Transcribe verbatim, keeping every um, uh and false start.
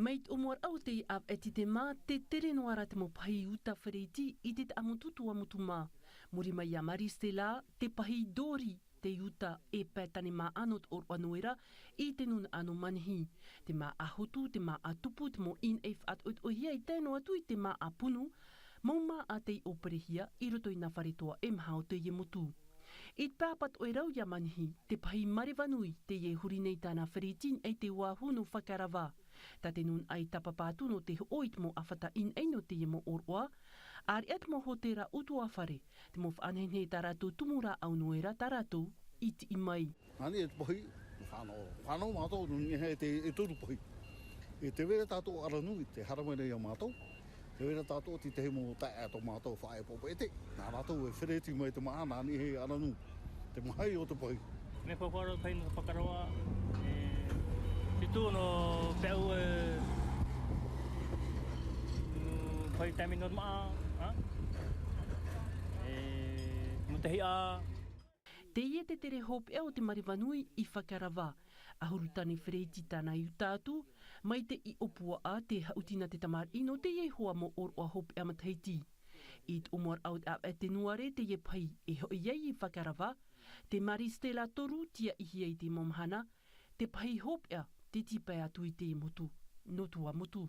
Mai te ʻōmuaraʻa o teie ʻāvaʻe titema, te tere noa ra te mau pahi uta fereti i te taʻamotu Tuamotu mā. Muri mai iā Marie Stella, te pahi dori, te uta e pae tane māʻa nō te ʻōroʻa nō ʻera i te nūnaʻa nō Manihi. Te māʻa hotu, te māʻa tupu, te mau ʻīnaʻi faʻatoʻetoʻehia i tae noa atu i te māʻa punu, mau māʻa tei ʻōperehia i roto i nā fare toa e maha o teie motu. I te pae pātoʻi rau iā Manihi, te pahi Marevanui, teie e huri nei tāna fereti i te uāhu nō Fakarava. Tā te nūnaʻa i tāpapa atu nō te hoʻo i te mau ʻāfata ʻīnaʻi nō teie mau ʻōroʻa, ʻāreʻa te mau hōtēra ʻutuāfare, te mau faʻanehenehe tā rātou tumu rāʻau nō ʻera tā rātou i tiʻi mai. Nā niʻa i te pahi, fānau, fānau mātou, nō niʻa e te, e toru pahi. E tē vai ra tātou ʻaranui, tē haere mai nei iā mātou. Tē vai ra tātou te tahi mau taeaʻe tō mātou faʻaʻē poʻopoʻo ʻē. Nā rātou e fereti mai te māʻa, nā niʻa e ʻaranui. Te maha o te pahi. Mea faufaʻa roa te pahi nō Fakarava, e, te tū nō Peʻau, e, nō pahi taime nō te māʻa, ha? E, Mutahiʻa. Teie te tere hopeʻa o te Marevanui i Fakarava. ʻAhuru tane fereti tāna i uta atu, mai te ʻiʻo puaʻa, te haʻuti nā te tamariʻi nō teie hoa mau ʻōroʻa hopeʻa matahiti. I te ʻōmuaraʻa o te ʻāvaʻe tenuare teie pahi e hoʻi ai i Fakarava, te Marie Stella toru tiaʻihia i te mau mahana, te pahi hopeʻa, te tīpae atu i teie motu, nō Tuamotu.